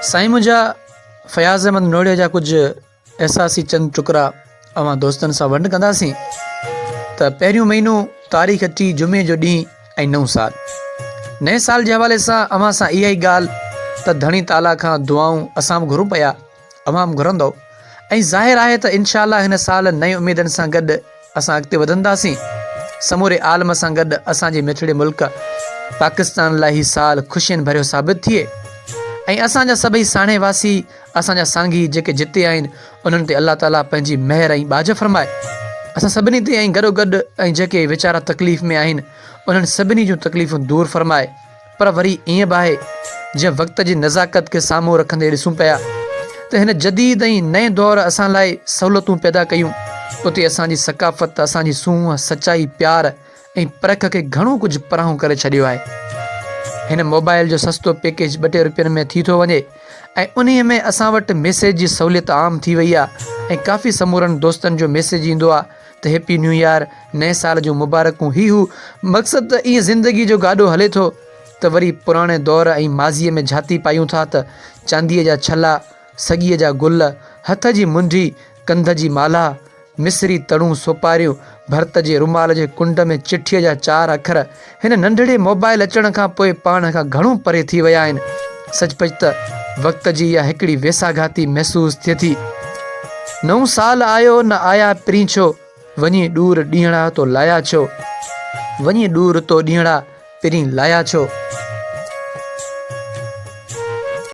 سائين منهنجا فياض احمد نوڙي جا ڪجهه احساسي چند ٽڪرا اوهان دوستن سان ونڊ ڪنداسين ته پهريون مهينو تاريخ ٽي جمعي جو ڏينهن ۽ نئون سال نئين سال جي حوالي سان اوهان سان اها ئي ڳالهه ته ڌڻي تعاليٰ کان دعائون اسان به گهرون پيا اوهان به گهرندؤ ۽ ظاهر آهي ته انشاء الله هن سال نئين اميدن سان گڏ اسان اڳتي وڌنداسين. سموري عالم سان گڏ اسان جي مٺڙي ملڪ پاڪستان لاء هي سال خوشين ڀريو ثابت ٿئي ۽ اسان جا سڀئي ساڻيهه واسي اسان جا سانگي جيڪي جتي آهن انهن تي الله تعالي پنهنجي مهر ۽ ٻاجهه فرمائي اسان سڀني تي ۽ گڏوگڏ ۽ جيڪي ويچارا تڪليف ۾ آهن انهن سڀني جون تڪليفون دور فرمائي. پر وري ائين به آهي جيئن وقت جي نزاڪت کي سامهون رکندي ڏسون پيا ته هن جديد ۽ نئين دور اسان لاء سهولتون پيدا ڪيون اتي اسان جي ثقافت اسان جي سونهن، سچائي، پيار ۽ پرک کي گهڻو ڪجهه پرانهون ڪري ڇڏيو آهي. هن موبائل جو سستو پيڪيج ٻه ٽي روپين ۾ ٿي ٿو وڃي ۽ انهيء ۾ اسان وٽ ميسيج جي سهوليت عام ٿي وئي آهي ۽ ڪافي سمورن دوستن جو ميسيج ايندو آهي ته هيپي نيو يار، نئين سال جون مبارڪون هي هو مقصد ته ائين زندگي جو گاڏو هلي ٿو ته وري پراڻي دور ۽ ماضيء ۾ جھاتي پايون ٿا ته چانديء جا ڇلا، سڳيء جا گل، هٿ جي منڊي، ڪنڌ جي مالها، مصري تڙون سوپاريون، ڀرت جي رومال جي ڪنڊ ۾ چٺيء جا چار اکر هن ننڍڙي موبائل اچڻ کان پوء پاڻ کان گهڻو پري ٿي ويا آهن. سچ پچ ته وقت جي اها هڪڙي ويساگهاتي محسوس ٿئي ٿي. نئون سال آيو نه آيا پرين ڇو، وڃي ڏور ڏينهڙا تو لايا ڇو. وڃي ڏور تو ڏينهڙا پرين لايا ڇو.